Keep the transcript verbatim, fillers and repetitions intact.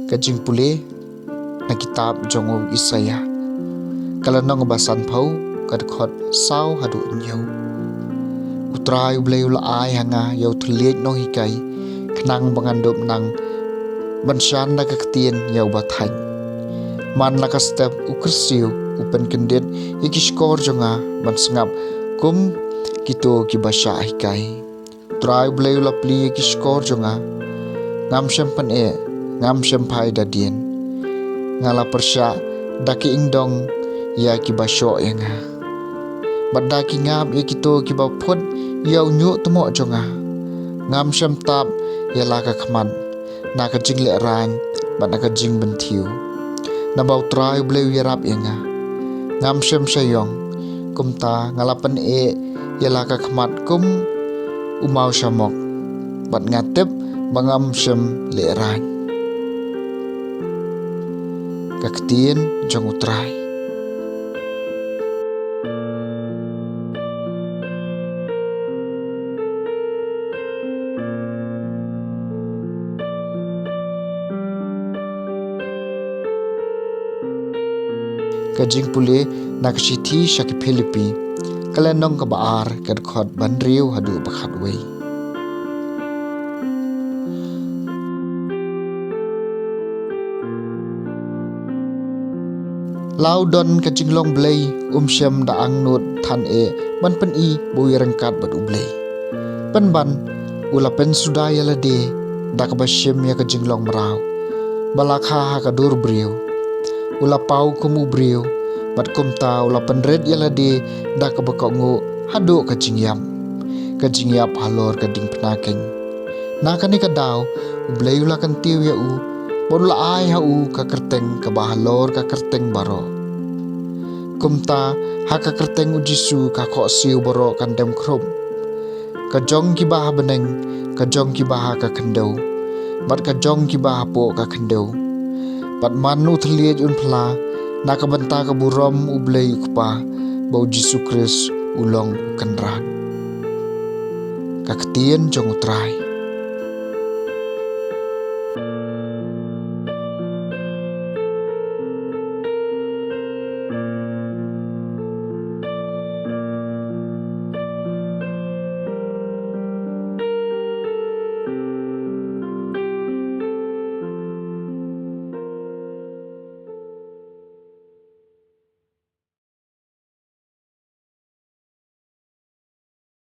Ka jingpule na kitab jong u Isaïah, ka lynnong ba sanphew, ka dkhot saw haduh hynñiew. U Trai U Blei u la ai ha nga ïa u thylliej nonghikai, khnang ba ngan dup nang ban shan da ka ktien ïa uba thait. Man la ka step u kyrsiew u pynkyndit ïa ki shkor jong nga ban sngap kum kito kiba shah hikai. U Trai U Blei u la plie ïa ki shkor jong nga. Ngam shym pyneh, ngam shym phai da dien. Nga la pyrshah da ki ingdong ïa kiba shoh ïa nga, bad da ki ngap ïa kito kiba phut ïa u ñiuh tmoh jong nga. Ngam shym tap ïa la ka khmat na ka jinglehrain bad na ka jingbynthiew, naba U Trai U Blei u ïarap ïa nga. Ngam shym shah ïong, kumta nga la pyneh ïa la ka khmat kum u maw shamok, bad nga tip ba ngam shym lehrain. Ka ktien jong U Trai. Ka jingpule na ka shithi sha ki Philippi, ka lynnong kaba ar, ka dkhot ba hynriew haduh ba khatwei. La u don ka jinglong Blei, um shym da angnud than eh ban pyni ba u ïaryngkat bad U Blei. Pynban u la pynsuda ïa lade da kaba shim ïa ka jinglong mraw ba la kha ha ka dur briew. U la paw kum u briew, bad kumta u la pynrit ïa lade da kaba kohnguh haduh ka jingïap, ka jingïap halor ka diengphna keiñ. Na kane ka daw U Blei u la kyntiew ïa u, bad u la ai ha u ka kyrteng kaba halor ka kyrteng baroh. Kumta ha ka kyrteng U Jisu ka khohsiew baroh kan dem khrup, ka jong kiba ha bneng, ka jong kiba ha ka khyndew, bad ka jong kiba hapoh ka khyndew. Bad man u thylliej un phla na ka bynta ka burom U Blei U Kpa, ba U Jisu Khrist u long u Kynrad. Ka ktien jong U Trai.